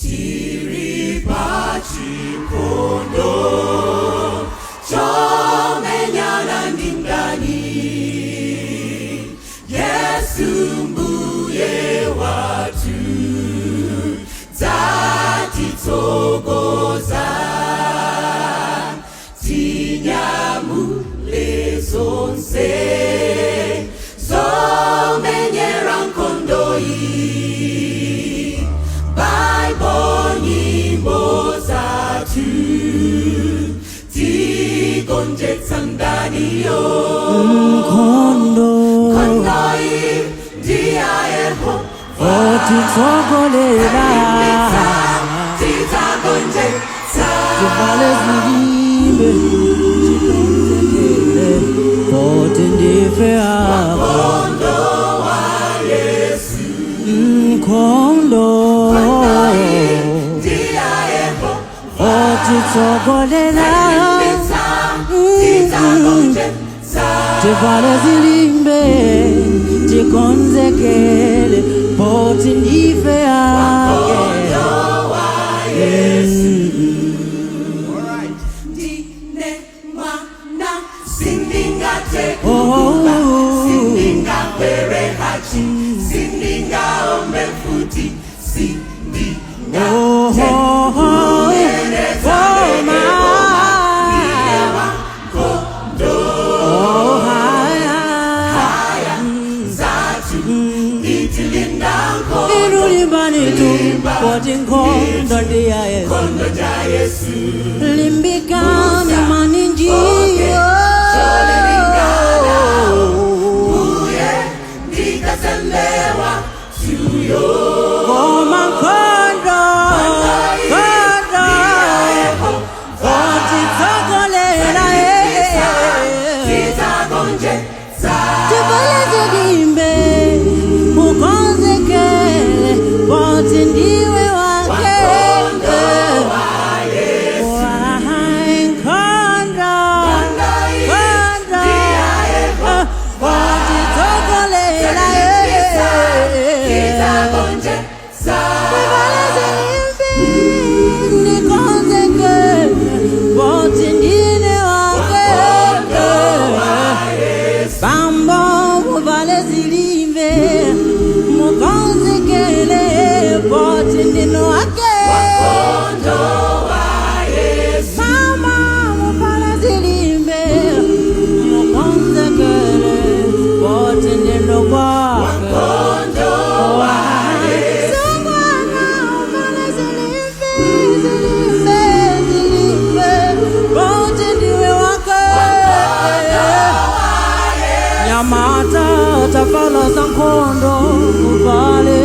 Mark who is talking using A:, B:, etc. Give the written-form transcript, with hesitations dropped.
A: Tiri pachikondo chomenyana ndi mdani. Yesu mbuye wathu dzatitsogoza, tinyamule zonse zomenyera nkhondoyi, Bible, nyimbo zathu, tigonjetsa mdaniyo.
B: Nkhondo.
A: Nkhondoyi ndiya Yehova.
B: Otitsogolera.
A: Tidzagonjetsa.
B: Tivale zilimbe, tikonzekele, poti ndife ake.
A: Nkhondo wa Yesu.
B: Nkhondo.
A: Ndiya Yehova.
B: Otitsogolera.
A: Tidzagonjetsa.
B: Tivale zilimbe, tikonzekele, poti ndife ake.
A: Nkhondo wa Yesu. Ndine mwana, sindingathe kuba, sindingakwere hachi, sindingaombe mfuti, sindingathe
B: Oh,
A: kuneneza
B: oh,
A: ndege koma ndine wankhondo.
B: Oh, haya.
A: Haya zathu itilinda nkhondo.
B: Ilulimbanitu, poti nkhondo ndiya Yesu.
A: Nkhondo ja Yesu.
B: Limbikani maninjiyo.
A: Uye ndikasembewa tuyo.
B: Koma nkhondo, nkhondo, otitsogolera.
A: Tidzagonjetsa.
B: Tivale zilimbe, ukonzekele, poti ndiwe wake.
A: Nkhondo wa Yesu.
B: Wahai, nkhondo, nkhondo, otitsogolera.
A: Tidzagonjetsa.
B: Tivale zilimbe, ndikonzekele, poti ndine wake. Bambo, muvale zilimbe, mukonzekele, poti ndino wake.
A: Nkhondo wa Yesu.
B: Mama, muvale zilimbe, mukonzekele, poti ndino wake.
A: Nkhondo wa Yesu.
B: Sungwana, uvale zilimbe, zilimbe, zilimbe, poti ndiwe wake. Nyamata, tavala za nkhondo, uvale.